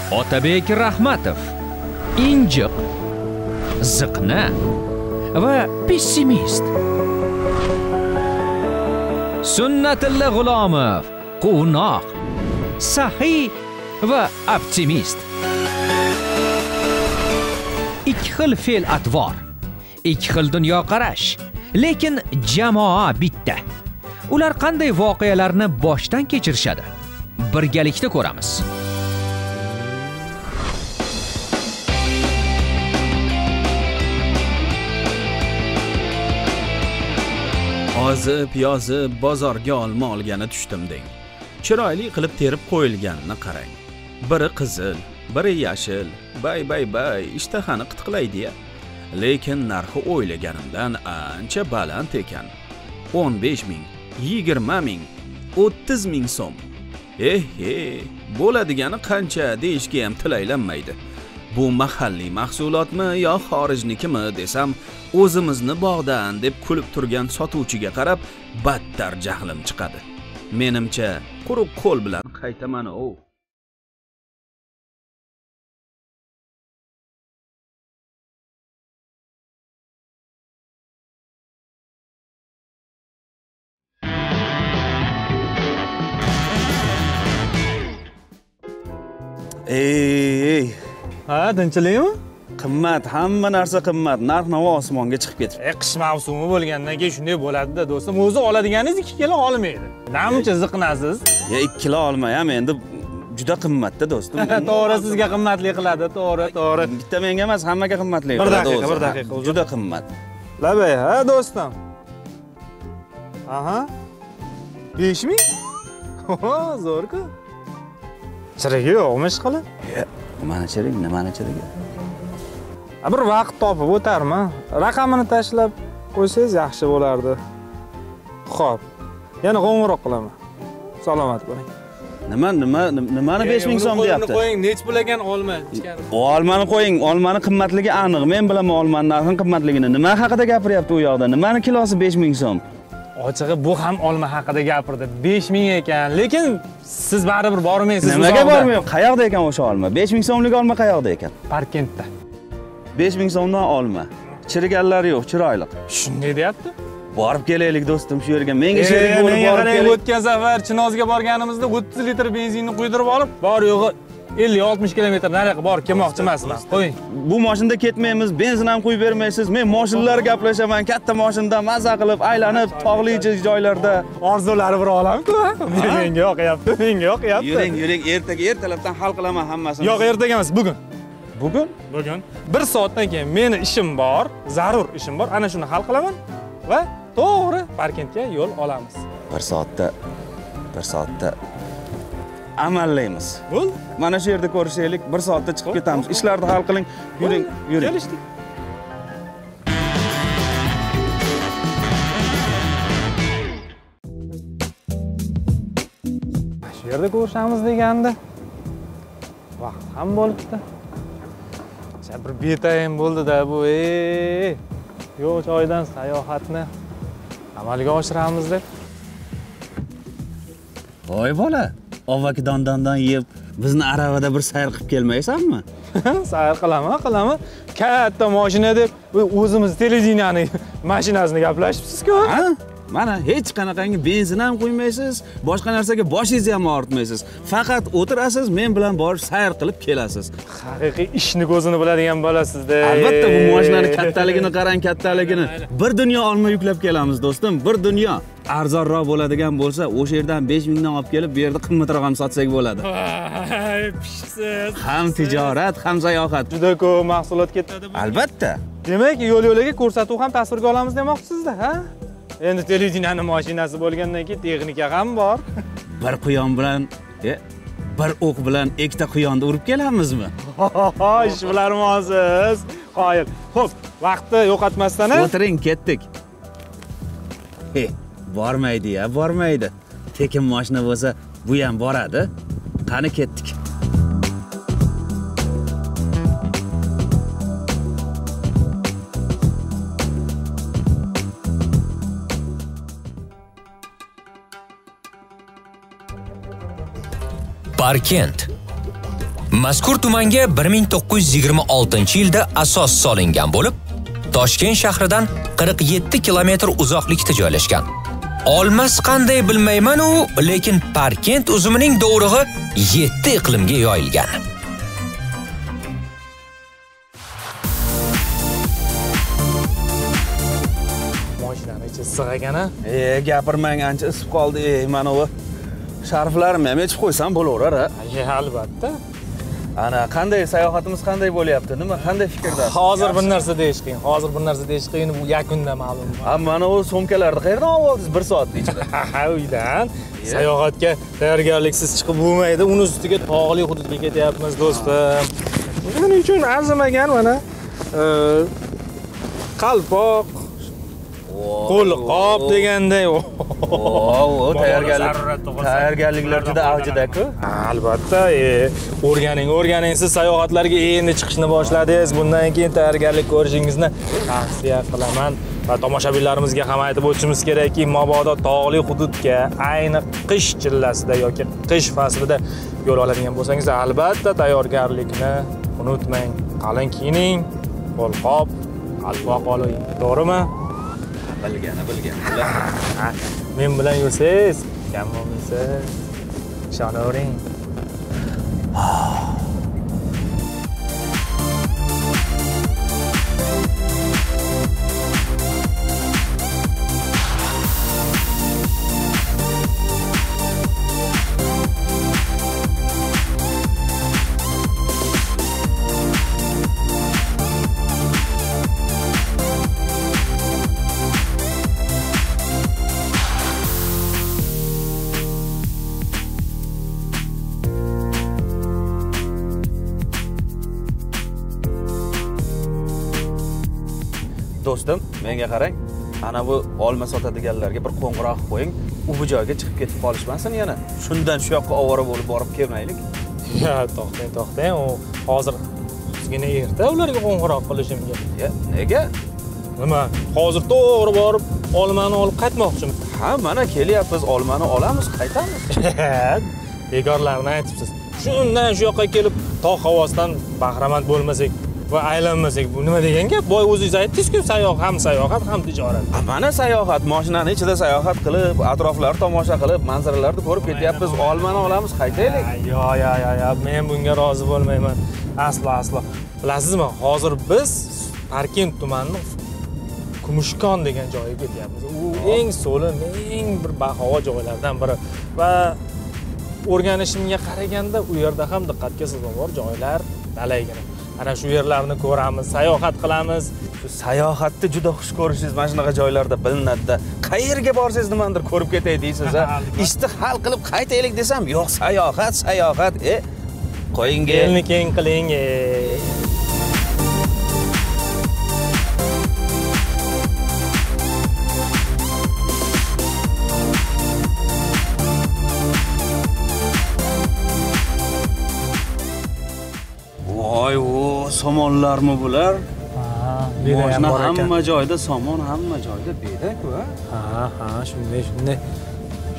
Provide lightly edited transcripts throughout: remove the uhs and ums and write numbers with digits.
Otabek Rahmatov injiq, ziqna va pessimist. Sunnatilla G'ulomov quvnoq, saxiy va optimist. Ikki xil fe'l-atvor, ikki xil dunyoqarash, lekin jamoa bitta. Ular qanday voqealarni boshdan kechirishadi? Birgalikda ko'ramiz. Ozib yozib bozorga olma olgani tushdim deng. Chiroyli qilib terib qo'yilganini qarang. Biri qizil, biri yashil, bay bay bay, ishtahani qitiqlaydi-ya. Lekin narxi o'ylaganimdan ancha baland ekan. 15 ming, 20 ming, 30 ming so'm. Eh, bo'ladigani qancha deyishga ham til aylanmaydi. Bu mahalliy mahsulotmi yo xorijnikimi desam, o'zimizni bog'dan deb kulib turgan sotuvchiga qarab battar jahlim chiqadi. Menimcha, quruq qo'l bilan qaytaman o. Ey, ha, tinchlikmi? Qimmat, hamma narsa qimmat. Narx-navo osmonga chiqib ketibdi. Qish mavsumi bo'lgandan keyin shunday bo'ladi-da, do'stim. O'zi oladiganingiz 2 kilo olmaydi. Namuncha ziqnasiz? Ya 2 kilo olma ham endi juda qimmat-da, do'stim. To'g'ri, sizga qimmatli qiladi, to'g'ri, to'g'ri. Bitta menga emas, hammaga qimmatli qiladi. Bir daqiqa, bir daqiqa. Juda qimmat. Labay, ha, do'stim. Aha. 5 ming? Zo'r-ku. Chirigi yo'qmi ish qilib? Nimani chirik, nimani chirigi? Bir vaqt topib o'tarman. Raqamini tashlab qo'ysangiz yaxshi bo'lardi. Xo'p. Yana qo'ng'iroq qilaman. Salomat bo'ling. Nimani 5000 so'm deyapti? Qo'ying, nech pul ekan olma ichkari. Olmani qo'ying, olmani qimmatligi aniq. Men bilaman olmani narxining qimmatligini. Nima haqida gapiryapti u yoqda? Nimani kilosi 5000 so'm? Ochig'i bu ham olma haqida gapirdi. 5000 ekan, lekin siz baribir bormaysiz. Nimaga bormayman? Qayoqda ekan o'sha olma? 5000 so'mlik olma qayoqda ekan? Parkentda. 5000 so'mdan olma. Chiriganlari yo'q, chiroyli. Shunday deyapti. Borib kelaylik do'stim shu yerga. Menga sherik bo'lib borib kelaylik. O'tgan safar Chinozga borganimizda 30 litr benzinni quydirib olib, bor yo'g'i 50-60 kilometr nariyoqqa borib kelmoqchi emasman. Qo'ying. Bu mashinada ketmaymiz, benzin ham quyib bermaysiz. Men mashinalar gaplashaman, katta mashinada maza qilib aylanib tog'li joylarda. Orzulari bir olam-ku. Menga yoqyapti, menga yoqyapti. Yuring, yuring, ertaga ertalabdan hal qilaman hammasini. Yo'q, ertaga emas, bugun. Bugun? Bugun. 1 soatdan keyin meni ishim bor, zarur ishim bor. Ana shuni hal qilaman va to'g'ri Parkentga yo'l olamiz. 1 soatda, 1 soatda amallaymiz. Bo'ldi. Mana shu yerda ko'rishaylik, 1 soatda chiqib ketamiz. Ishlarni hal qiling, yuring, yuring. Kelishdik. Shu yerda ko'rishamiz deganda vaqt ham bo'libdi. Bir betayin bo'ldi-da bu. Yo'q joydan sayohatni amalga oshiramiz deb. Voy bola, ovvaki dondondan yeb bizni aravada bir sayr qilib kelmaysanmi? Sayr qilaman, qilaman. Katta mashina deb o'zimiz televideniyaning mashinasini gaplashibsiz-ku. Ha? Mana hech qanaqangi benzin ham quymaysiz, boshqa narsaga boshingizni ham og'ritmaysiz. Faqat o'tirasiz, men bilan borib sayr qilib kelasiz. Haqiqiy ishni ko'zini biladigan bolasizda. Albatta, bu mashinaning kattaligini qarang, kattaligini. Bir dunyo olma yuklab kelamiz, do'stim, bir dunyo. Arzonroq bo'ladigan bo'lsa, o'sha yerdan 5000 dan olib kelib, bu yerda qimmatroq ham sotsak bo'ladi. Voy, pishsiz. Ham tijorat, ham sayohat. Juda ko'p mahsulot ketadi. Albatta. Demak, yo'l-yo'lakay ko'rsatuv ham tasvirga olamiz demoqchisizda, ha? Endi televideniyaning mashinasi bo'lgandan keyin texnika ham bor. Bir quyon bilan, bir o'q bilan ikkita quyonni urib kelamizmi? Ish bilarmansiz. Qoyil. Xo'p, vaqtni yo'qotmasdan o'tiring, ketdik. Bormaydi ya, bormaydi. Tekin mashina bo'lsa, bu ham boradi. Qani ketdik. Parkent. Mazkur tumanga 1926-yilda asos solingan bo'lib, Toshkent shahridan 47 kilometr uzoqlikda joylashgan. Olmas qanday bilmayman-u, lekin Parkent uzumining dovrug'i 7 iqlimga yoyilgan. Mashinani ichi issiq ekan-a? Gapirmang, ancha isib qoldi. Mana bu sharflarimni ham yechib qo'ysam bo'laverar-a? Albatta. Ana, qanday sayohatimiz qanday bo'lyapti? Nima, qanday fikrdasiz? Hozir bir narsa deyish qiyin. Hozir bir narsa deyish qiyin, bu yakunda ma'lum. Ha, mana u sumkalarni qayerdan olib oldingiz 1 soat ichida? Ha, uydan. Sayohatga tayyorgarliksiz chiqib bo'lmaydi. Uni ustiga tog'li hududga ketyapmiz, do'stim. Buning uchun arzimagan mana qalpoq, qo'lqop deganday. O, tayyorgarliklar juda avjida-ku. Albatta, o'rganing, siz sayohatlarga endi chiqishni boshladingiz. Bundan keyin tayyorgarlik ko'rishingizni tavsiya qilaman. Va tomoshabinlarimizga ham aytib o'tishimiz kerakki, mabodo tog'li hududga ayni qish chillasida yoki qish faslida yo'l oladigan bo'lsangiz, albatta tayyorgarlikni unutmang. Qalin kiyining, qo'lqop, qalpoq oling, to'g'rimi? Bilgani. Men bilan yursangiz, kam bo'lmaysiz. Ishonavering. Do'stim, menga qarang. Ana bu olma sotadiganlarga bir qo'ng'iroq qo'ying. U bu joyga chiqib ketib qolishmasin yana. Shundan shu yoqqa ovora bo'lib borib kelmaylik. Ya, to'xtang. U hozir ozgina erta ularga qo'ng'iroq qilishimga. Ya, nega? Nima? Hozir to'g'ri borib olmani olib qaytmoqchiman. Ha, mana kelyapmiz, olmani olamiz, qaytamiz. Bekorlarni aytibsiz. Shundan shu yoqqa kelib tog' havosidan bahramand bo'lmasak va aylanmasak, bu nima degan gap? Boy o'zingiz aytdingiz-ku, ham sayohat, ham tijorat. Mana sayohat, mashinani ichida sayohat qilib, atroflarni tomosha qilib, manzaralarni ko'rib ketyapmiz, olmani olamiz, qaytaylik. Yo, men bunga rozi bo'lmayman. Aslo. Bilasizmi, hozir biz Parkent tumanining Kumushkon degan joyga ketyapmiz. U eng so'lim, eng bir bahavo joylardan biri va o'rganishimga qaraganda u yerda ham diqqatga sazovor joylar talaygina. Ana shu yerlarni ko'ramiz, sayohat qilamiz. Shu sayohatni juda xush ko'rishingiz mana shunaqa joylarda bilinadi-da. Qayerga borsangiz nimadir ko'rib ketay deysiz, ha? Ishni hal qilib qaytaylik desam, yo'q, sayohat. Qo'ying, elni keng qiling. Voy, o, somonlarmi bular? Ha, beda ham bor ekan. Hamma joyda somon, hamma joyda beda-ku, ha? Ha, shunday.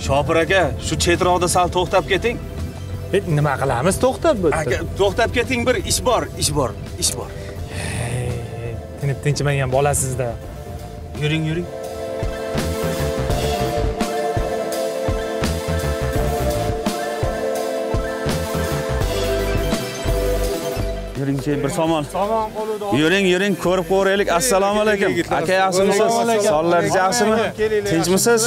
Shopir aka, shu chetroqda sal to'xtab keting. Nima qilamiz to'xtab bu yerda? Aka, to'xtab keting, bir ish bor. Tinib tinchimagan bolasizda. Yuring. Yuringchi, bir somon. Somon qo'lida. Yuring, ko'rib ko'raylik. Assalomu alaykum. Aka, yaxshimisiz? Sonlaringiz yaxshimi? Tinchmisiz?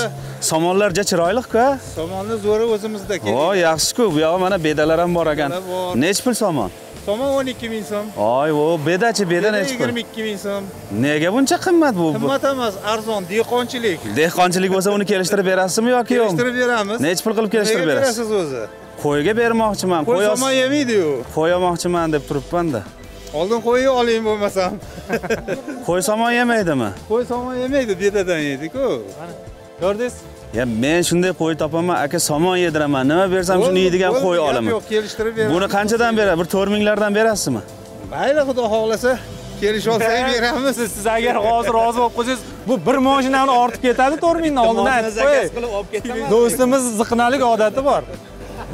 Somonlar juda chiroyli-ku, ha? Somonni zo'ri o'zimizda keling. O, yaxshi-ku. Bu yoqda mana bedalar ham bor ekan. Nech pul somon? Somon 12 000 so'm. Oy, o, bedachi, beda nech pul? 22 000 so'm. Nega buncha qimmat bu? Qimmat emas, arzon, dehqonchilik. Dehqonchilik bo'lsa uni kelishtirib berasizmi yoki yo'q? Kelishtirib beramiz. Nech pul qilib kelishtirib berasiz? Berasiz o'zi. Qo'yga bermoqchiman. Qo'y somon yemaydi-yu. Qo'y olmoqchiman deb turibman-da. Oldin qo'yni oling bo'lmasam. Qo'y somon yemaydimi? Qo'y somon yemaydi, bedadan yeydi-ku. Mana, ko'rdingiz? Ya men shunday qo'y topaman, aka somon yediraman. Nima bersam shuni yeydigan qo'y olaman. Yo'q, kelishtirib beramiz. Buni qanchadan beradi? Bir 4000 lardan berasizmi? Mayli, xudo xohlasa kelishib olsak beramiz. Siz agar hozir rozi bo'lib qo'ysangiz, bu bir mashinani ortib ketadi 4000 dan oldin aytib qo'y. Qilib olib ketaman. Do'stimiz ziqnalik odati bor.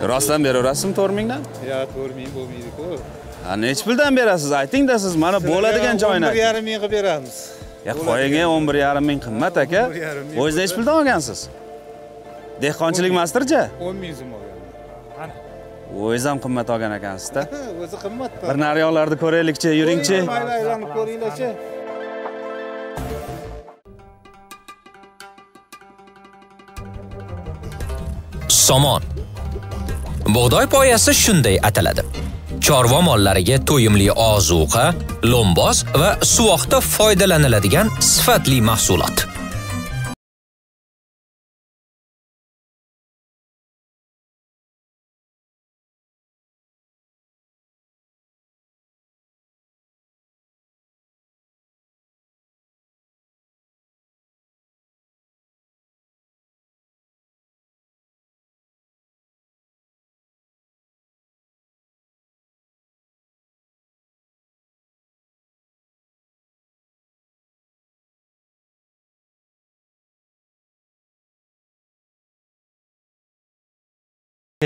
Rostdan beraverasizmi 4 mingdan? Yo, 4 ming bo'lmaydi-ku. Ha, nechi puldan berasiz? Ayting-da siz, mana bo'ladigan joyini. 11,5 ming qilib beramiz. Ya qo'ying, 11,5 ming qimmat aka. O'zingiz nechi puldan olgansiz? Dehqonchilik mastercha? 10 ming so'm olganman. Qani. O'zingiz ham qimmat olgan ekansizda. O'zi qimmat. Bir nariyoqlarni ko'raylikchi, yuringchi. Mayli, aylanib ko'ringlarchi. Somon. Bug'doy poyasi shunday ataladi. Chorva mollariga to'yimli ozuqa, lo'mboz va suvoqda foydalaniladigan sifatli mahsulot.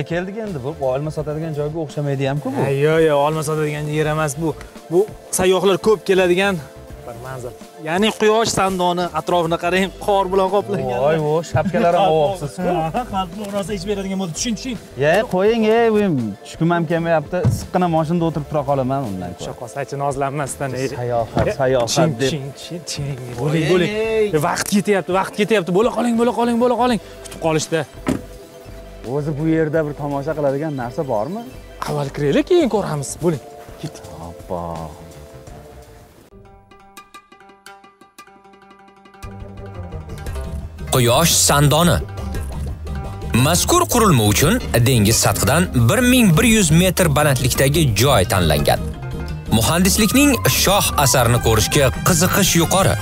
Keldik endi, bu olma sotadigan joyga o'xshamaydi ham-ku bu. Yo'q, yo'q, olma sotadigan yer emas bu. Bu sayyohlar ko'p keladigan bir manzil. Ya'ni quyosh sandoni atrofini qarang, qor bilan qoplangan. Voy, vo, shapkalar ham ovoqsiz-ku. Qalbni rosa ichib beradigan bo'ldi. Tushing, tushing. Ya, qo'ying, ey, bu tushkim ham kelmayapti. Issiqqina mashinada o'tirib tura qolaman undan ko'ra. Tusha qolsa-chi, nozlanmasdan. Sayohat, sayohat deb. Tushing, tushing, tushing. Bo'ling, bo'ling. Vaqt ketyapti, vaqt ketyapti. Bo'la qoling, bo'la qoling, bo'la qoling. Kutib qolishdi. O'zi bu yerda bir tomosha qiladigan narsa bormi? Avval kiraylik, keyin ko'ramiz. Bo'ling, ketdik. Hoppa. Quyosh sandoni. Mazkur qurilma uchun dengiz sathidan 1100 metr balandlikdagi joy tanlangan. Muhandislikning shoh asarini ko'rishga qiziqish yuqori.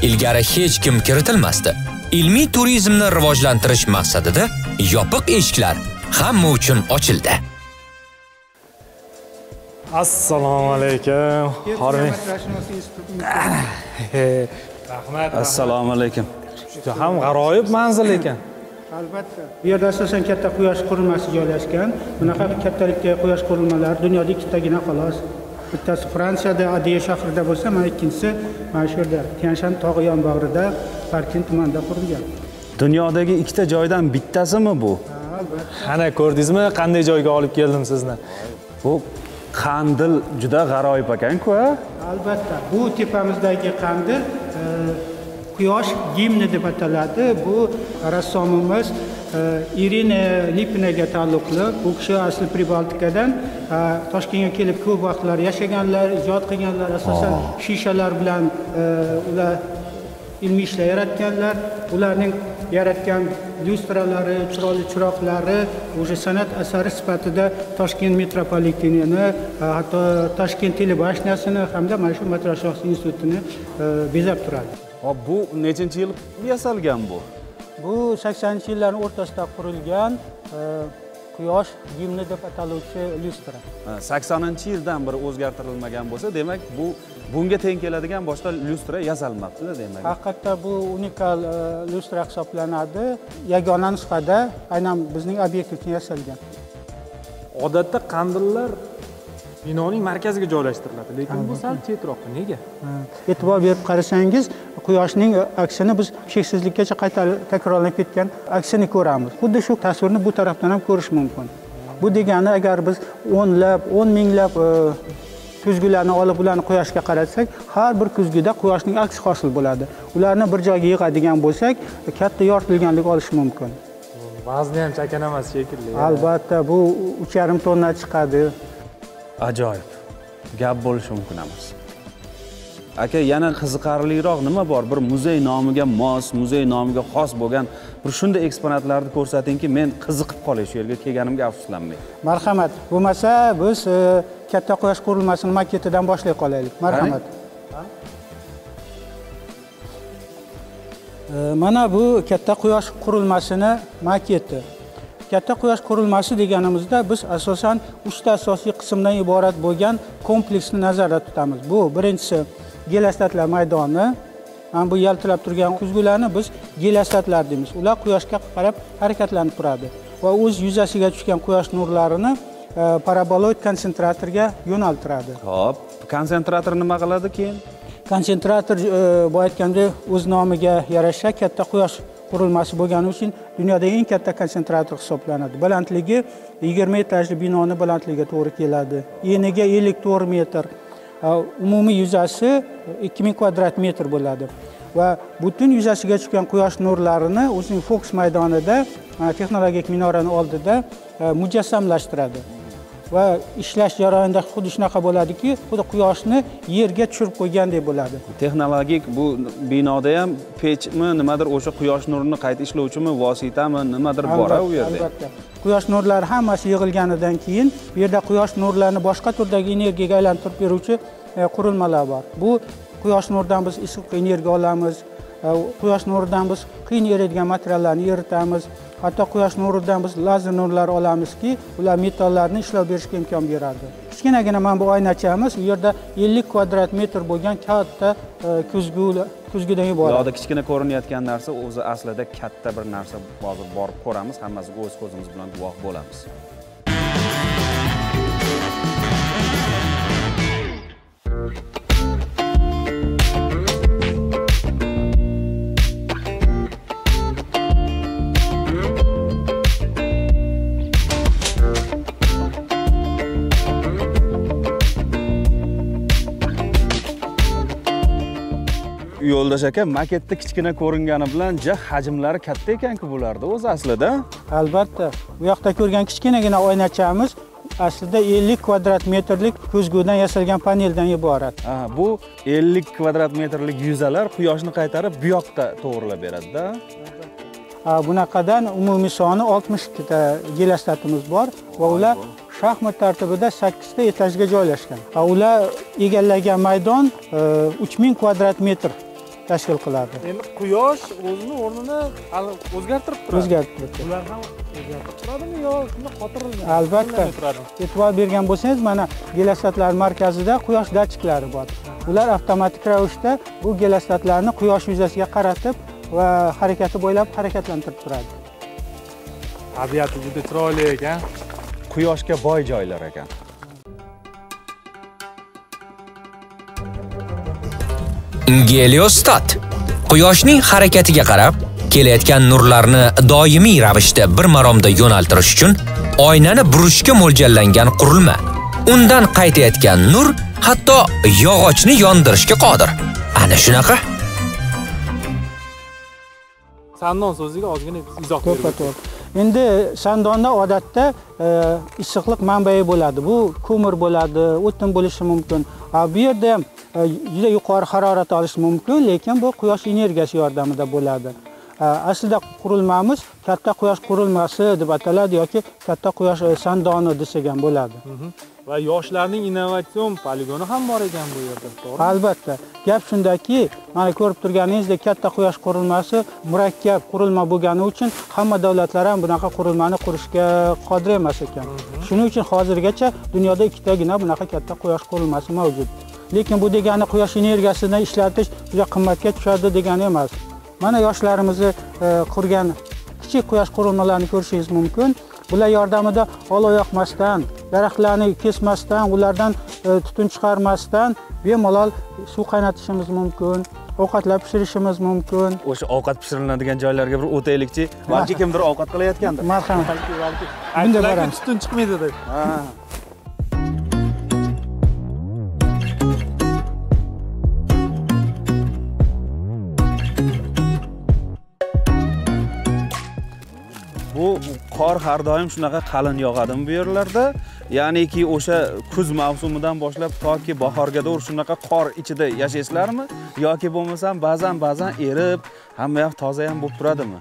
Ilgari hech kim kiritilmasdi. Ilmiy turizmni rivojlantirish maqsadida yopiq eshiklar hamma uchun ochildi. Assalomu alaykum. Hormang. Rahmat. Assalomu alaykum. Juda ham g'aroyib manzil ekan. Albatta. Bu yerda asosan katta quyosh qurilmasi joylashgan. Bunaqa kattalikdagi quyosh qurilmalari dunyoda ikkitagina xolos. Bittasi Fransiyada Adiya shahrida bo'lsa, mana ikkinchisi mana shu yerda Tianshan tog'i yonbag'rida Parkent tumanida qurilgan. Dunyodagi ikkita joydan bittasimi bu? Albatta. Ana ko'rdingizmi, qanday joyga olib keldim sizni? Bu qandil juda g'aroyib ekan-ku, a? Albatta, bu tepamizdagi qandil quyosh gimni deb ataladi. Bu rassomimiz Irina Lipinaga taalluqli. Bu kishi asli Pribaltikadan Toshkentga kelib ko'p vaqtlar yashaganlar, ijod qilganlar, asosan shishalar bilan ular ilmiy ishlar yaratganlar. Ularning yaratgan lyustralari, chiroyli chiroqlari o'sha san'at asari sifatida Toshkent metropolitenini, hatto Toshkent telebashnasini hamda mana shu Matroshovskiy institutini bezab turadi. Hop, bu nechinchi yil yasalgan bu? Bu 80-yillarning o'rtasida qurilgan quyosh gimni deb ataluvchi lyustra. 80-yildan beri o'zgartirilmagan bo'lsa, demak bu bunga teng keladigan boshqa lyustra yasalmabdi, demak. Haqiqatda bu unikal lyustra hisoblanadi. Yagona nusxada aynan bizning obyekt uchun yasalgan. Odatda qandillar binoning markaziga joylashtiriladi, lekin bu sal chetroqda. Nega? E'tibor berib qarasangiz, quyoshning aksini biz cheksizlikkacha qayta takrorlanib ketgan aksini ko'ramiz. Xuddi shu tasvirni bu tarafdan ham ko'rish mumkin. Bu degani agar biz o'nlab, 10 minglab kuzgularni olib ularni quyoshga qaratsak, har bir kuzguda quyoshning aksi hosil bo'ladi. Ularni bir joyga yig'adigan bo'lsak, katta yoritilganlik olish mumkin. Vazni ham chakana emas shekilli. Albatta, bu 3,5 tonna chiqadi. Ajoyib. Gap bo'lishi mumkin emas. Aka, yana qiziqarliroq nima bor? Bir muzey nomiga mos, muzey nomiga xos bo'lgan bir shunday eksponatlarni ko'rsatingki, men qiziqib qolay shu yerga kelganimga afsuslanmay. Marhamat. Bo'lmasa biz katta quyosh qurilmasini maketidan boshlay qolaylik. Marhamat. Mana bu katta quyosh qurilmasini maketi. Katta quyosh qurilmasi deganimizda biz asosan 3 ta asosiy qismdan iborat bo'lgan kompleksni nazarda tutamiz. Bu birinchisi geliostatlar maydoni. Mana bu yaltirab turgan kuzgularni biz geliostatlar deymiz. Ular quyoshga qarab harakatlanib turadi. va o'z yuzasiga tushgan quyosh nurlarini paraboloid konsentratorga yo'naltiradi. Xo'p, konsentrator nima qiladi keyin? Konsentrator boya aytgandek o'z nomiga yarasha katta quyosh qurilmasi bo'lgani uchun dunyoda eng katta konsentrator hisoblanadi. Balandligi 20 etajli binoni balandligiga to'g'ri keladi. Eniga 54 metr, umumiy yuzasi 2000 kvadrat metr bo'ladi. Va butun yuzasiga tushgan quyosh nurlarini o'zining fokus maydonida texnologik minorani oldida mujassamlashtiradi. Va ishlash jarayonida xuddi shunaqa bo'ladiki, xuddi quyoshni yerga tushirib qo'ygandek bo'ladi. Texnologik bu binoda ham pechmi, nimadir o'sha quyosh nurini qayta ishlovchimi, vositami, nimadir bor u yerda. Albatta. Quyosh nurlari hammasi yig'ilganidan keyin bu yerda quyosh nurlarini boshqa turdagi energiyaga aylantirib beruvchi qurilmalar bor. Bu quyosh nuridan biz issiq energiya olamiz, quyosh nuridan biz qiyin eriydigan materiallarni eritamiz. Hatto quyosh nuridan biz lazer nurlari olamizki, ular metallarni ishlov berishga imkon beradi. Kichkinagina mana bu oynachamiz, u yerda 50 kvadrat metr bo'lgan katta ko'zgudan iborat. Bu yerda kichkina ko'rinayotgan narsa o'zi aslida katta bir narsa. Hozir borib ko'ramiz, hammasiga o'z ko'zimiz bilan guvoh bo'lamiz. Yo'ldosh aka, maketda kichkina ko'ringani bilan ja hajmlari katta ekan-ku bularda o'zi aslida. Albatta. Bu yoqda ko'rgan kichkinagina oynachamiz aslida 50 kvadrat metrlik ko'zgudan yasalgan paneldan iborat. Aha, bu 50 kvadrat metrlik yuzalar quyoshni qaytarib bu yoqqa to'g'rilab beradi-da. Bunaqadan umumiy soni 62 ta geliostatimiz bor va ular shaxmat tartibida 8 ta etajga joylashgan. Ular egallagan maydon 3000 kvadrat metr tashkil qiladi. Endi quyosh o'zini o'rnini o'zgartirib turadi. O'zgartirib turadi. Ular ham o'zgartirib turadimi yo shunda qotirilgan? Albatta. E'tibor bergan bo'lsangiz, mana geliostatlar markazida quyosh datchiklari bor. Ular avtomatik ravishda bu geliostatlarni quyosh yuzasiga qaratib va harakati bo'ylab harakatlantirib turadi. Tabiati juda chiroyli ekan. Quyoshga boy joylar ekan. Geliostat quyoshning harakatiga qarab kelayotgan nurlarni doimiy ravishda bir maromda yo'naltirish uchun oynani burishga mo'ljallangan qurilma. Undan qaytayotgan nur hatto yog'ochni yondirishga qodir. Ana shunaqa. Sandon so'ziga ozgina izoh bering. To'g'ri. Endi sandonda odatda issiqlik manbai bo'ladi. Bu ko'mir bo'ladi, o'tin bo'lishi mumkin. Bu yerda ham juda yuqori harorat olish mumkin, lekin bu quyosh energiyasi yordamida bo'ladi. Aslida qurilmamiz katta quyosh qurilmasi deb ataladi yoki katta quyosh sandoni desak ham bo'ladi. Va yoshlarning innovatsion poligoni ham bor ekan bu yerda, to'g'rimi? Albatta. Gap shundaki, mana ko'rib turganingizdek katta quyosh qurilmasi murakkab qurilma bo'lgani uchun hamma davlatlar ham bunaqa qurilmani qurishga qodir emas ekan. Shuning uchun hozirgacha dunyoda ikkitagina bunaqa katta quyosh qurilmasi mavjud. Lekin bu degani quyosh energiyasini ishlatish juda qimmatga tushadi degani emas. Mana yoshlarimizni qurgan kichik quyosh qurilmalarini ko'rishingiz mumkin. Bular yordamida olov yoqmasdan, daraxtlarni kesmasdan, ulardan tutun chiqarmasdan bemalol suv qaynatishimiz mumkin, ovqatlar pishirishimiz mumkin. O'sha ovqat pishiriladigan joylarga bir o'taylikchi, balki kimdir ovqat qilayotgandir. Marhamat. Balki. Bunda boramiz. Tutun chiqmaydi deb. Ha. Bu qor har doim shunaqa qalin yog'adimi bu yerlarda? Ya'niki o'sha kuz mavsumidan boshlab toki bahorga to'g'ri shunaqa qor ichida yashaysizlarmi? Yoki bo'lmasam ba'zan erib, hamma yoq toza ham bo'lib turadimi?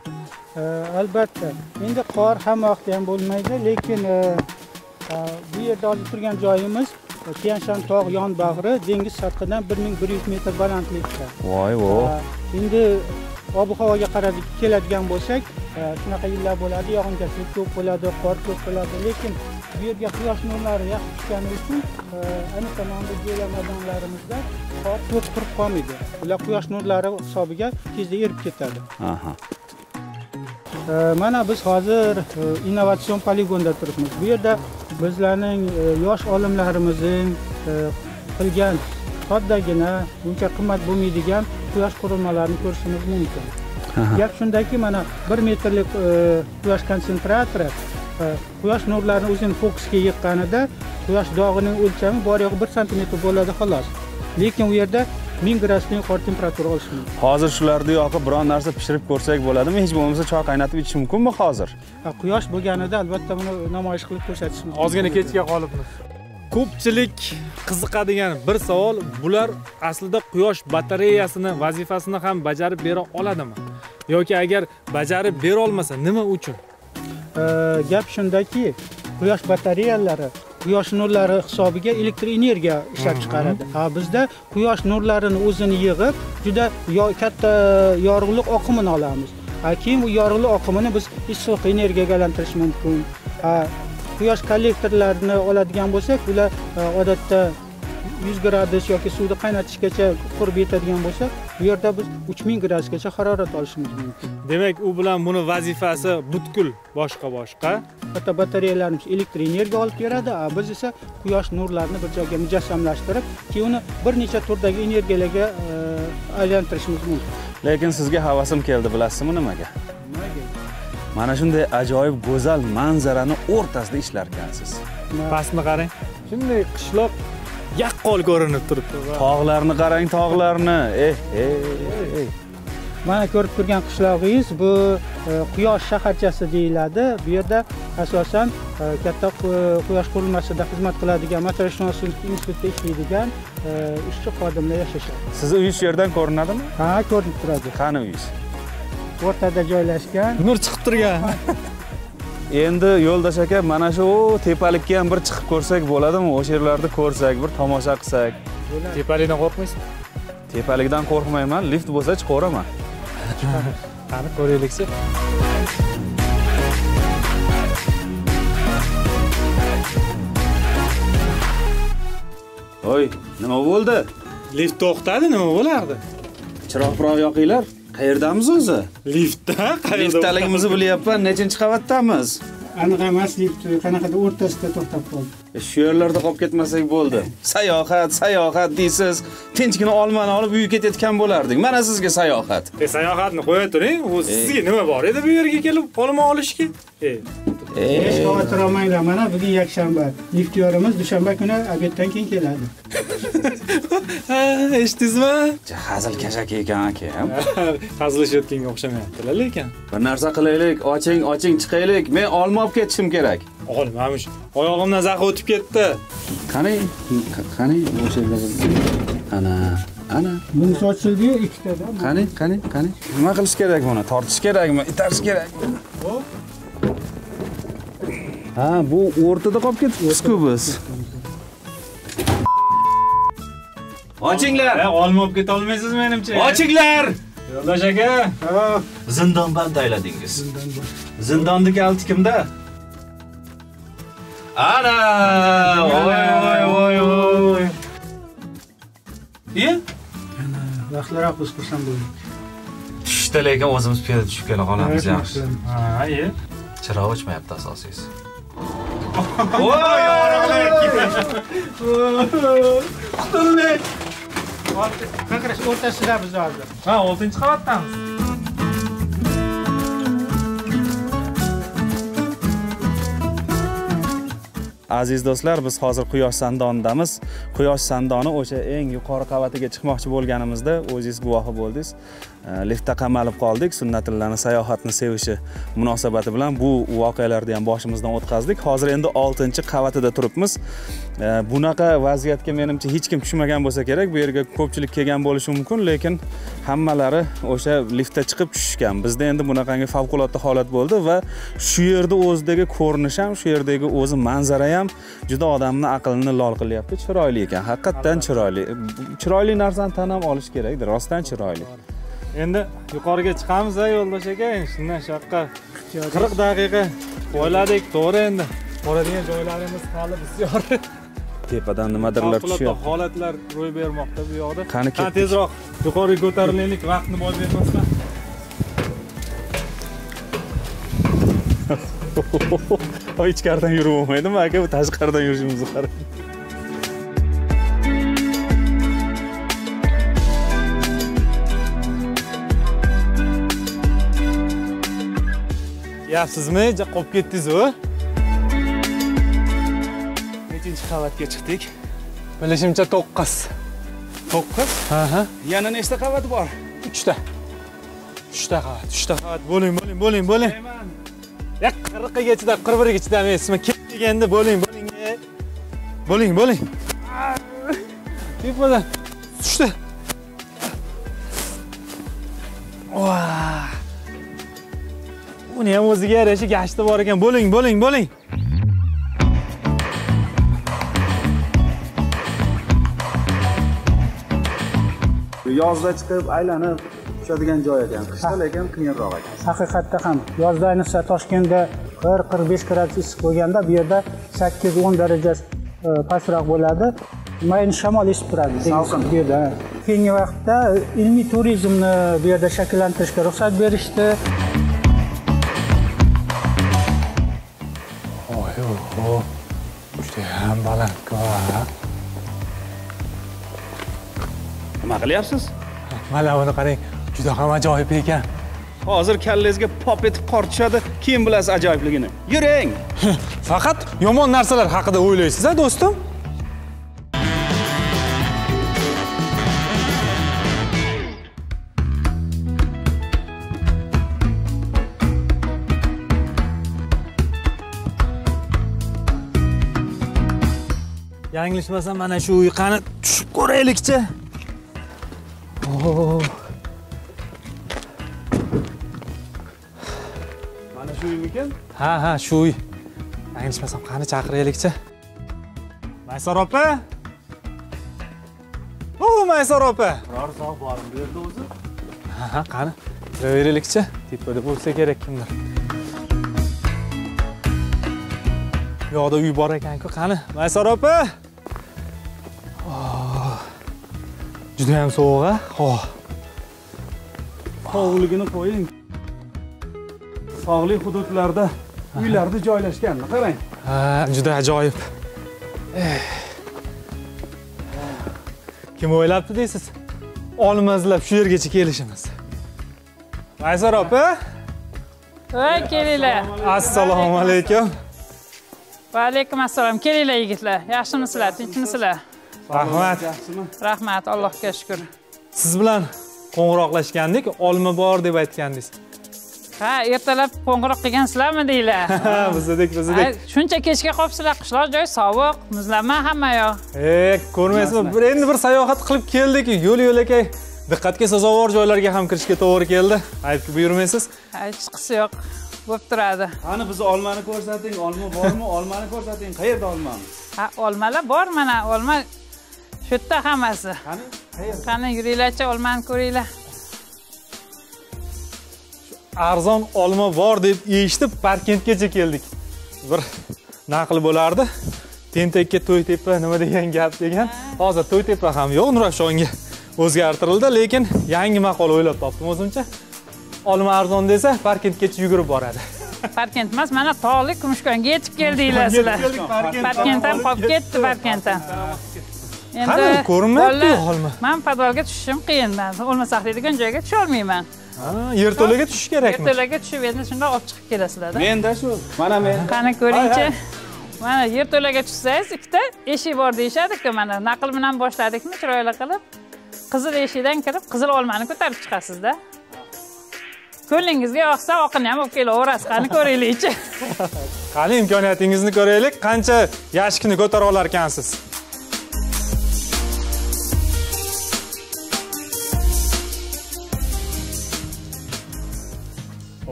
Albatta. Endi qor hamma vaqtda ham bo'lmaydi, lekin bu yerda hozir turgan joyimiz Tianshan tog' yon bag'ri dengiz sathidan 1100 metr balandlikda. Voy vo. Endi ob-havoga qarab keladigan bo'lsak, shunaqa yillar bo'ladi, yog'ingarchilik ko'p bo'ladi, qor ko'p bo'ladi, lekin bu yerga quyosh nurlari yaxshi tushgani uchun ayniqsa mana bu joylar maydonlarimizda qor ko'p turib qolmaydi. Ular quyosh nurlari hisobiga tezda erib ketadi. Aha. Mana biz hozir innovatsion poligonda turibmiz. Bu yerda bizlarning yosh olimlarimizning qilgan soddagina, uncha qimmat bo'lmaydigan quyosh qurilmalarini ko'rishimiz mumkin. Gap shundaki, mana 1 metrlik quyosh konsentratori quyosh nurlarini o'zini fokusga yiqqanida quyosh dog'ining o'lchami bor yo'g'i 1 santimetr bo'ladi xolos. Lekin u yerda 1000 gradusdan yuqori temperatura olish mumkin. Hozir shularni yoqib biron narsa pishirib ko'rsak bo'ladimi? Hech bo'lmasa choy qaynatib ichish mumkinmi hozir? Quyosh bo'lganida albatta buni namoyish qilib ko'rsatish mumkin. Ozgina kechga qolibmiz. Ko'pchilik qiziqadigan bir savol, bular aslida quyosh batareyasini vazifasini ham bajarib bera oladimi? Yoki agar bajarib bera olmasa nima uchun? Gap shundaki, quyosh batareyalari quyosh nurlari hisobiga elektr energiya ishlab chiqaradi. Ha, bizda quyosh nurlarini o'zini yig'ib, juda katta yorug'lik oqimini olamiz. Ha, keyin bu yorug'lik oqimini biz issiq energiyaga aylantirish mumkin. Ha, quyosh kollektorlarini oladigan bo'lsak, ular odatda 100 gradus yoki suvni qaynatishgacha qurib yetadigan bo'lsa, bu yerda biz 3000 gradusgacha harorat olishimiz mumkin. Demak, u bilan buni vazifasi butkul boshqa-boshqa. Hatto batareyalarimiz elektr energiya olib beradi, a biz esa quyosh nurlarini bir joyga mujassamlashtirib, keyin uni bir necha turdagi energiyalarga aylantirishimiz mumkin. Lekin sizga havasim keldi, bilasizmi nimaga? Nimaga? Mana shunday ajoyib go'zal manzarani o'rtasida ishlar ekansiz. Pastni qarang. Shunday qishloq yaqqol ko'rinib turibdi. Tog'larni qarang, tog'larni. Mana ko'rib turgan qishlog'ingiz bu Quyosh shaharchasi deyiladi. Bu yerda asosan katta quyosh qurilmasida xizmat qiladigan materialshunoslik institutida ishlaydigan ishchi xodimlar yashashadi. Sizni uyingiz shu yerdan ko'rinadimi? Ha, ko'rinib turadi. Qani uyingiz? O'rtada joylashgan. Nur chiqib turgan. Endi yo'ldosh aka, mana shu tepalikka ham bir chiqib ko'rsak bo'ladimi? O'sha yerlarni ko'rsak, bir tomosha qilsak. Tepalikdan qo'rqmaysizmi? Tepalikdan qo'rqmayman, lift bo'lsa chiqaveraman. Qani ko'raylikchi. Oy, nima bo'ldi? Lift to'xtadi, nima bo'lardi? Chiroq-piroq yoqinglar. Qayerdamiz o'zi? Liftda, qayerda? Liftdaligimizni bilyapman, nechinchi qavatdamiz? Aniq emas, lift qanaqadir o'rtasida to'xtab qoldi. Shu yerlarda qolib ketmasak bo'ldi. Sayohat, sayohat deysiz. Tinchgina olmani olib uyga ketayotgan bo'lardik. Mana sizga sayohat. Sayohatni qo'ya turing, u sizga nima bor edi bu yerga kelib olma olishga? Hech xavotir olmanglar, mana bugun yakshanba. Liftyorimiz dushanba kuni obeddan keyin keladi. Ha, eshitdingizmi? Hazil kashak ekan aka. Hazillashayotganga o'xshamayaptilar lekin. Bir narsa qilaylik, oching, oching, chiqaylik. Men olma olib ketishim kerak. Olmamish. Oyog'imdan zax o'tib ketdi. Qani, qani, o'sha yerda. Ana, ana. Bunisi ochildi ikkitada. Qani, qani, qani. Nima qilish kerak buni? Tortish kerakmi? Itarish kerakmi? Hop. Ha, bu o'rtada qolib ketibmiz-ku biz. Ochinglar. Olma olib keta olmaysiz menimcha. Ochinglar! Yo'ldosh aka. Zindonband ayladingiz. Zindonni kaliti kimda? Ana! Voy voy voy voy. Iye? Ana, vaqtliroq biz xursand bo'ldik. Tushda lekin o'zimiz piyoda tushib kela qolamiz yaxshi. Ha, iye. Chiroq o'chmayapti asosiysi. Voy, yorug'lik. Qutuldik. Qaqrash o'rtasida biz hozir. Ha, 6-qavatdamiz. Aziz do'stlar, biz hozir Quyosh sandonidamiz. Quyosh sandoni o'sha eng yuqori qavatiga chiqmoqchi bo'lganimizda o'zingiz guvohi bo'ldingiz. Liftda qamalib qoldik. Sunnatullani sayohatni sevishi munosabati bilan bu voqealarni ham boshimizdan o'tkazdik. Hozir endi 6-qavatida turibmiz. Bunaqa vaziyatga menimcha hech kim tushmagan bo'lsa kerak. Bu yerga ko'pchilik kelgan bo'lishi mumkin, lekin hammalari o'sha liftda chiqib tushishgan. Bizda endi bunaqangi favqulodda holat bo'ldi va shu yerda o'zidagi ko'rinish ham, shu yerdagi o'zi manzara ham juda odamni aqlini lol qilyapti. Chiroyli ekan, haqiqatan chiroyli. Chiroyli narsani tan ham olish kerakdir, rostdan chiroyli. Endi yuqoriga chiqamiz a yo'ldosh aka, endi shundan shu yoqqa 40 daqiqa o'yladik, to'g'ri endi. Boradigan joylarimiz hali bisyor. Tepadan nimadirlar tushyapti. Holatlar ro'y bermoqda bu yoqda. Qani ketdik. Tezroq yuqoriga ko'tarilaylik, vaqtni boy bermasdan. Ichkaridan yurib bo'lmaydimi aka, bu tashqaridan yurishimizni qarang. Yapsizmi? Qolib ketdingiz-ku. Nechinchi qavatga chiqdik? Bilishimcha 9. 9? Ha, ha. Yana nechta qavat bor? 3 ta. 3 ta qavat, 3 ta qavat. Bo'ling, bo'ling, bo'ling, bo'ling. Ya 40 ga chidab, 41 ga chidamaysizmi? Ketdik endi, bo'ling, bo'ling. Bo'ling, bo'ling. Tepadan tushdi. Voah. Uni ham o'ziga yarasha gashti bor ekan. Bo'ling, bo'ling, bo'ling. Yozda chiqib aylanib tushadigan joy ekan. Qishda lekin qiyinroq ekan. Haqiqatda ham yozda ayniqsa Toshkentda 40-45 gradus issiq bo'lganda bu yerda 8-10 daraja pastroq bo'ladi. Mayin shamol esib turadi. Salqin bu yerda. Keyingi vaqtda ilmiy turizmni bu yerda shakllantirishga ruxsat berishdi. Oy, juda ham baland-ku. Nima qilyapsiz? Mana buni qarang, juda ham ajoyib ekan. Hozir kallangizga pop etib qor tushadi, keyin bilasiz ajoyibligini. Yuring. Faqat yomon narsalar haqida o'ylaysiz-a, do'stim? Yanglishmasam mana shu uy qani tushib ko'raylikchi. Mana shu uymikan? Ha, ha, shu uy. Yanglishmasam qani chaqiraylikchi. Maysor opa. O, Maysor opa. Biror sog' bormi bu yerda o'zi? Ha, ha, qani kiraveraylikchi. Tepada bo'lsa kerak kimdir. Bu yoqda uy bor ekan-ku, qani Maysor opa. Juda ham sovuq a? Oh. Sovuqligini qo'ying. Tog'li hududlarda uylarda joylashganini qarang. Ha, juda ajoyib. Kim o'ylabdi deysiz? Olma izlab shu yergacha kelishimiz. Maysor opa. Voy, kelinglar. Assalomu alaykum. Va alaykum assalom. Kelinglar yigitlar. Yaxshimisizlar, tinchmisizlar? Rahmat. Rahmat, Allohga shukr. Siz bilan qo'ng'iroqlashgandik, olma bor deb aytgandingiz. Ha, ertalab qo'ng'iroq qilgansizlarmi deylar. Ha, biz edik, biz edik. Shuncha kechga qolibsizlar, qishloq joy sovuq, muzlama hamma yoq. Ko'rmaysizmi? Bir endi bir sayohat qilib keldik, yo'l yo'lakay diqqatga sazovor joylarga ham kirishga to'g'ri keldi. Aybga buyurmaysiz. Hech qisi yo'q. Bo'lib turadi. Qani biz olmani ko'rsating, olma bormi? Olmani ko'rsating. Qayerda olmamiz? Ha, olmalar bor mana, olma shu yerda hammasi. Qani, qayerda? Qani yuringlarchi, olmani ko'ringlar. Arzon olma bor deb eshitib Parkentgacha keldik. Bir naql bo'lardi. Tentakka To'ytepa nima degan gap degan. Hozir To'ytepa ham yo'q, Nurafshonga o'zgartirildi, lekin yangi maqol o'ylab topdim o'zimcha. Olma arzon desa Parkentgacha yugurib boradi. Parkent emas, mana tog'li Kumushkonga yetib keldinglar sizlar. Parkent ham qolib ketdi, Parkent ham. Endi ko'rinmayapti olma. Men podvalga tushishim qiyin, men olma saqlaydigan joyga tusha olmayman. Ha, yerto'laga tushish kerakmi? Yerto'laga tushib, endi shundoq olib chiqib kelasizlar-da. Menda shu, mana men. Qani ko'ringchi. Mana yerto'laga tushsangiz ikkita eshik bor deyishadi-ku, mana naql bilan boshladikmi chiroyli qilib. Qizil eshikdan kirib, qizil olmani ko'tarib chiqasiz-da. Ko'lingizga yoqsa oqini ham olib kelaverasiz. Qani ko'raylikchi. Qani imkoniyatingizni ko'raylik, qancha yashikni ko'tara olar ekansiz?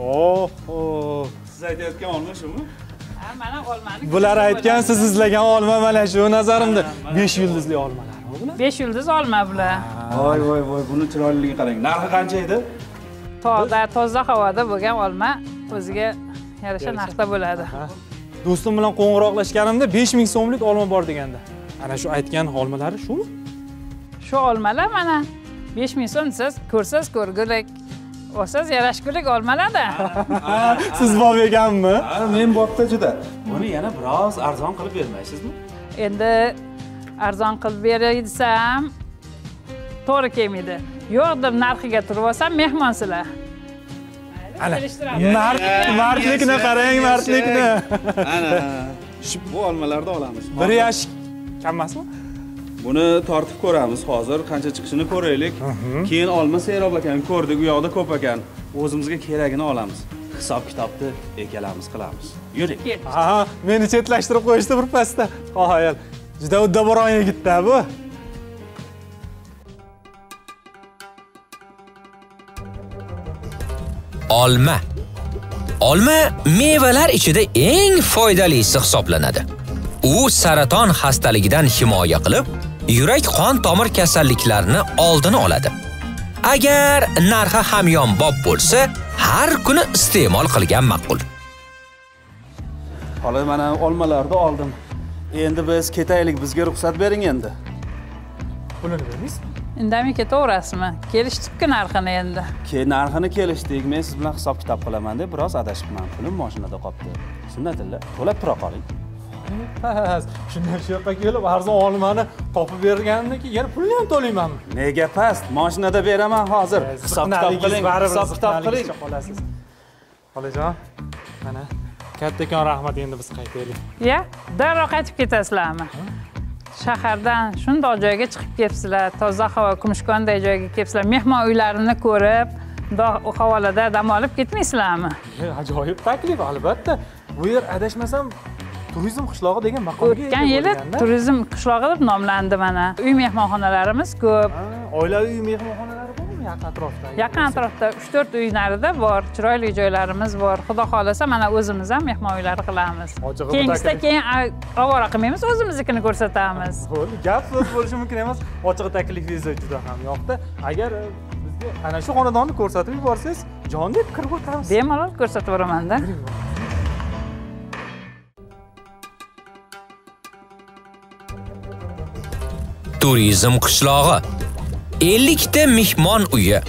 Oho. Siz aytayotgan olma shumi? Ha, mana olmani. Bular aytgan, siz izlagan olma mana shu nazarimda. 5 yulduzli olmalarmi bular? 5 yulduz olma bular. Voy voy voy, buni chiroyliligini qarang. Narxi qancha edi? Tog'da, toza havoda bo'lgan olma o'ziga yarasha narxda bo'ladi. Do'stim bilan qo'ng'iroqlashganimda 5000 so'mlik olma bor deganda. Ana shu aytgan olmalari shumi? Shu olmalar mana 5000 so'm siz ko'rsangiz ko'rgulik. Olsangiz yarashgulik olmalarda. Siz bob ekanmi? Ha, men bobda juda. Buni yana biroz arzon qilib bermaysizmi? Endi arzon qilib beray desam to'g'ri kelmaydi. Yo'q deb narxiga turib olsam mehmonsizlar. Ana, mardlikni qarang, mardlikni. Ana, bu olmalarni olamiz. Bir yosh kammasmi? Buni tortib ko'ramiz hozir, qancha chiqishini ko'raylik. Keyin olma serob ekan, ko'rdik, u yoqda ko'p ekan. O'zimizga keragini olamiz. Hisob kitobni ikkalamiz qilamiz. Yuring. Ha, meni chetlashtirib qo'yishdi bir pasda. Qoyil. Juda uddaburon yigit-da bu. Olma. Olma mevalar ichida eng foydalisi hisoblanadi. U saraton xastaligidan himoya qilib, yurak-qon tomir kasalliklarini oldini oladi. Agar narxi hamyonbop bo'lsa, har kuni iste'mol qilgan ma'qul. Hali mana olmalarni oldim. Endi biz ketaylik, bizga ruxsat bering endi. Pulini bermaysizmi? Indamay ketaverasizmi? Kelishdik-ku narxini endi. Narxini kelishdik. Men siz bilan hisob-kitob qilaman deb biroz adashibman. Pulim mashinada qolibdi. Sunnatilla, to'lab tura qoling. Past. Shundan shu yoqqa kelib arzon olmani topib bergandan keyin yana pulni ham to'laymanmi? Nega past? Mashinada beraman hozir. Hisob-kitob qiling, hisob-kitob qiling. Qolasiz. Xolajon, mana kattakon rahmat, endi biz qaytaylik. Ya, darrov qaytib ketasizlarmi? Shahardan shundoq joyga chiqib kelibsizlar, toza havo, Kumushkonday joyga kelibsizlar, mehmon uylarini ko'rib, bundoq havolarda dam olib ketmaysizlarmi? Ajoyib taklif, albatta. Bu yer adashmasam turizm qishlog'i degan maqomga ega. O'tgan yili turizm qishlog'i deb nomlandi mana. Uy mehmonxonalarimiz ko'p. Oilaviy uy mehmonxonalari bormi yaqin atrofda? Yaqin atrofda 3-4 uy narida bor, chiroyli joylarimiz bor. Xudo xolasa mana o'zimiz ham mehmon uylari qilamiz. Keyingisida keyin ovora qilmaymiz, o'zimiznikini ko'rsatamiz. Bo'ldi, gap so'z bo'lishi mumkin emas. Ochiq taklifingiz juda ham yoqdi. Agar bizga ana shu xonadonni ko'rsatib yuborsangiz, jon deb kirib o'tamiz. Bemalol ko'rsatib yuboraman-da. Turizm qishlog'i. 50 ta mehmon uyi,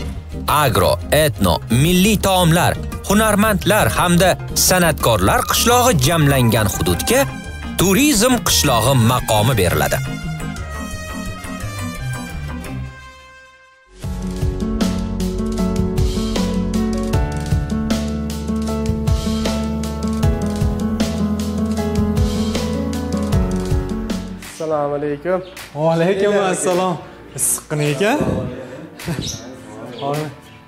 agro, etno, milliy taomlar, hunarmandlar hamda san'atkorlar qishlog'i jamlangan hududga turizm qishlog'i maqomi beriladi. Assalomu alaykum. Va alaykum assalom. Issiqqina ekan.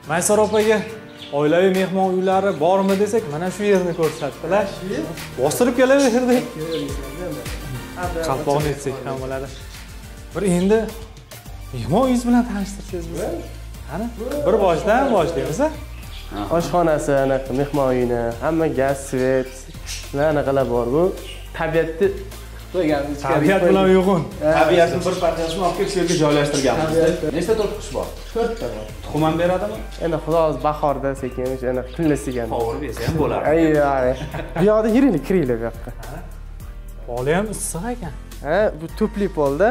Maysar opaga oilaviy mehmon uylari bormi desak, mana shu yerni ko'rsatdilar. Bostirib kelaverdik. Qalpoqni etsak ham bo'ladi. Bir endi mehmon uyingiz bilan tanishtirsangiz bizni. Qani, bir boshdan boshlaymiz a? Oshxonasi, anaqa mehmon uyini, hamma gaz, svet, anaqalar bor. Bu tabiatni tabiat bilan uyg'un. Tabiatning bir parchasini olib kelib shu yerga joylashtirganmiz. Nechta to'tiqush bor? 4 ta bor. Tuxum ham beradimi? Endi xudo xohlasa bahorda sekin o'sha anaqa kunlasigan. Qovurib yesa ham bo'ladi. Ay, ay. Bu yoqda yuringlar, kiringlar bu yoqqa. Poli ham issiq ekan. Ha, bu to'pli polda.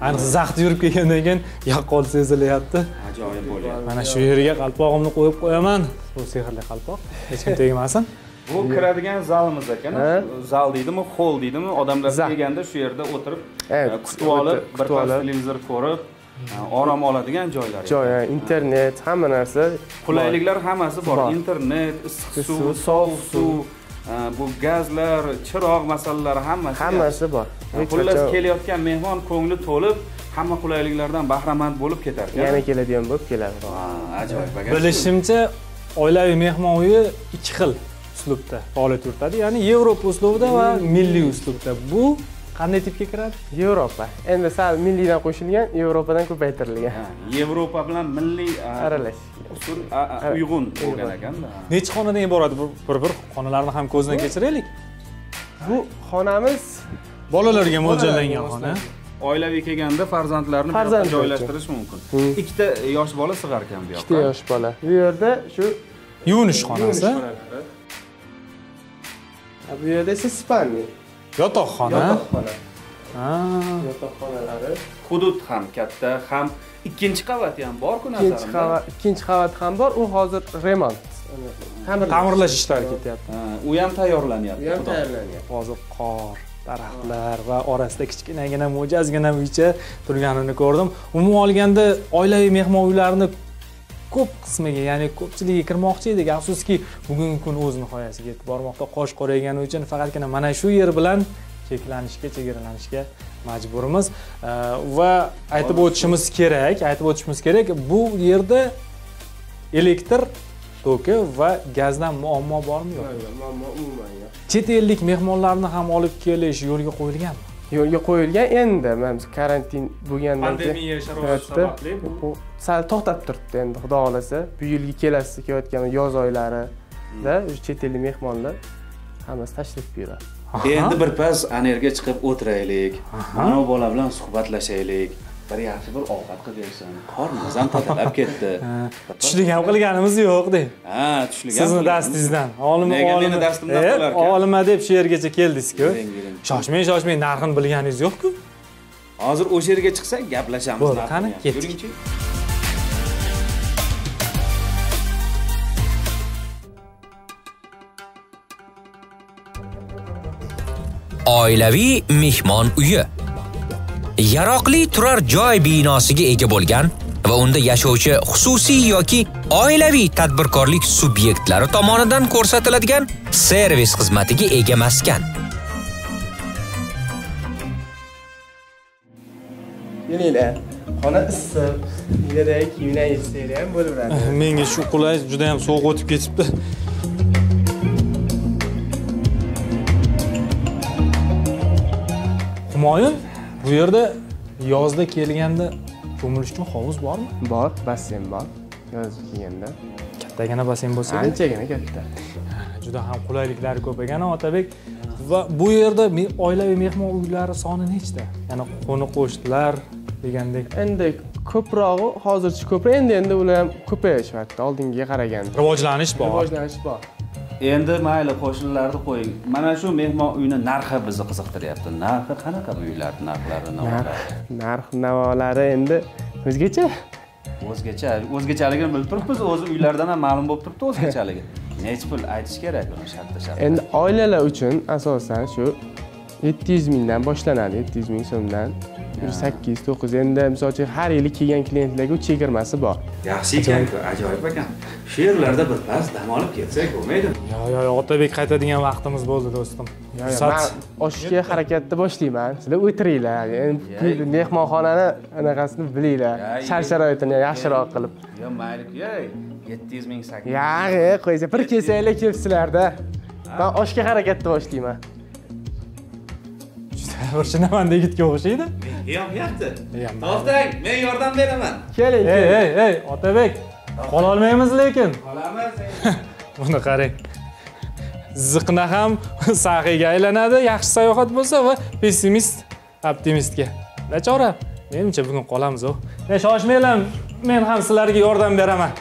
Ayniqsa zaxti yurib kelgandan keyin yaqqol sezilyapti. Ajoyib bo'lyapti. Mana shu yerga qalpog'imni qo'yib qo'yaman. Bu sehrli qalpoq, hech kim tegmasin. Bu kiradigan zalimiz ekan. Zal deydimi, hol deydimi? Odamlar kelganda shu yerda o'tirib, kutib olib, bir pas televizor ko'rib, orom oladigan joylar. Joy, internet, hamma narsa. Qulayliklar hammasi bor. Internet, issiq suv, sovuq suv, bu gazlar, chiroq masalalari hammasi. Hammasi bor. Xullas kelayotgan mehmon ko'ngli to'lib, hamma qulayliklardan bahramand bo'lib ketar ekan. Yana keladigan bo'lib keladi. Ajoyib ekan. Bilishimcha, oilaviy mehmon uyi ikki xil uslubda faoliyat yuritadi, ya'ni Yevropa uslubida va milliy uslubda. Bu qanday tipga kiradi? Yevropa. Endi sal milliydan qo'shilgan, Yevropadan ko'paytirilgan. Yevropa bilan milliy aralash usul uyg'un bo'lgan ekanda. Necha xonadan iborat? Bir-bir xonalarni ham ko'zdan kechiraylik. Bu xonamiz bolalarga mo'ljallangan xona. Oilaviy kelganda farzandlarni bu yoqqa joylashtirish mumkin. Ikkita yosh bola sig'ar ekan bu yoqqa. Ikkita yosh bola. Bu yerda shu yuvinish xonasi. Bu yerda esa spalni. Yotoqxona. Yotoqxona. Yotoq xonalari. Hudud ham katta, ham ikkinchi qavati ham bor-ku nazarimda. Ikkinchi qavat ham bor, u hozir remont. Ta'mirlash ishlari ketyapti. U ham tayyorlanyapti. U ham tayyorlanyapti. Hozir qor, daraxtlar va orasida kichkinagina mo'jazgina uycha turganini ko'rdim. Umuman olganda oilaviy mehmon uylarini ko'p qismiga, ya'ni ko'pchiligiga kirmoqchi edik. Afsuski, bugungi kun o'z nihoyasiga yetib bormoqda. Qosh qoraygani uchun faqatgina mana shu yer bilan cheklanishga, chegaralanishga majburmiz. Va aytib o'tishimiz kerak, bu yerda elektr toki va gazdan muammo bormi yo'qmi? Yo'q, muammo umuman yo'q. Chet ellik mehmonlarni ham olib kelish yo'lga qo'yilganmi? Yo'lga qo'yilgan. Endi mana karantin bo'lgandan keyin pandemiya sharoiti sababli bu sal to'xtab turibdi. Endi xudo xolasa bu yilgi kelasi kelayotgan yoz oylarida chet ellik mehmonlar hammasi tashrif buyuradi. Endi birpas anerga chiqib o'tiraylik. Mana bu bola bilan suhbatlashaylik. Bir yaxshi bir ovqat qilib bersin. Qornimiz ham tozalab ketdi. Tushlik ham qilganimiz yo'q deng. Ha, tushlik ham. Sizni dastingizdan. Nega meni dastimdan qolar ekan? Olima deb shu yergacha keldingiz-ku. Shoshmang, shoshmang, narxini bilganingiz yo'q-ku. Hozir o'sha yerga chiqsak gaplashamiz. Bo'ldi, qani, ketdik. Oilaviy mehmon uyi. Yaroqli turar joy binosiga ega bo'lgan va unda yashovchi xususiy yoki oilaviy tadbirkorlik subyektlari tomonidan ko'rsatiladigan servis xizmatiga ega maskan. Kelinglar, xona issiq, illaday kiyimlar yechsanglar ham bo'laveradi. Menga shu qulay, juda ham sovuq o'tib ketibdi. Humoyun, bu yerda yozda kelganda cho'milish uchun hovuz bormi? Bor, basseyn bor. Yozda kelganda. Kattagina basseyn bo'lsa kerak. Anchagina katta. Juda ham qulayliklari ko'p ekan, Otabek. Va bu yerda oilaviy mehmon uylari soni nechta? Ya'ni qo'ni-qo'shnilar degandek. Endi ko'prog'i hozircha ko'proq, endi ular ham ko'payishyapti oldingiga qaraganda. Rivojlanish bor. Rivojlanish bor. Endi mayli qo'shnilarni qo'ying. Mana shu mehmon uyini narxi bizni qiziqtiryapti. Narxi qanaqa bu uylarning narxlari, navolari? Narx navolari endi o'zgacha. O'zgacha, o'zgachaligini bilib turibmiz, o'zi uylardan ham ma'lum bo'lib turibdi o'zgachaligi. Necha pul aytish kerak uni shartta-shartta. Endi oilalar uchun asosan shu 700 mingdan boshlanadi, 700 ming so'mdan. 800, 900. Endi misol uchun har yili kelgan klientlarga chegirmasi bor. Yaxshi ekan-ku, ajoyib ekan. Shu yerlarda bir pas dam olib ketsak bo'lmaydimi? Yo, Otabek qaytadigan vaqtimiz bo'ldi do'stim. Men oshga harakatni boshlayman. Sizlar o'tiringlar. Endi mehmonxonani anaqasini bilinglar. Shart-sharoitini yaxshiroq qilib. Yo, mayli-ku, 700 ming 800. Yag'i, qo'ysa bir kelsanglar kelibsizlar-da. Men oshga harakatni boshlayman. Bir shinaman yigitga o'xshaydi. Yo'q, to'xtang, men yordam beraman. Keling, keling. Ey, Otabek, qola olmaymiz lekin. Qolamiz. Buni qarang. Ziqna ham saxiyga aylanadi, yaxshi sayohat bo'lsa va pessimist optimistga. Nachora, menimcha bugun qolamiz-ku. Men shoshmanglar, men ham sizlarga yordam beraman.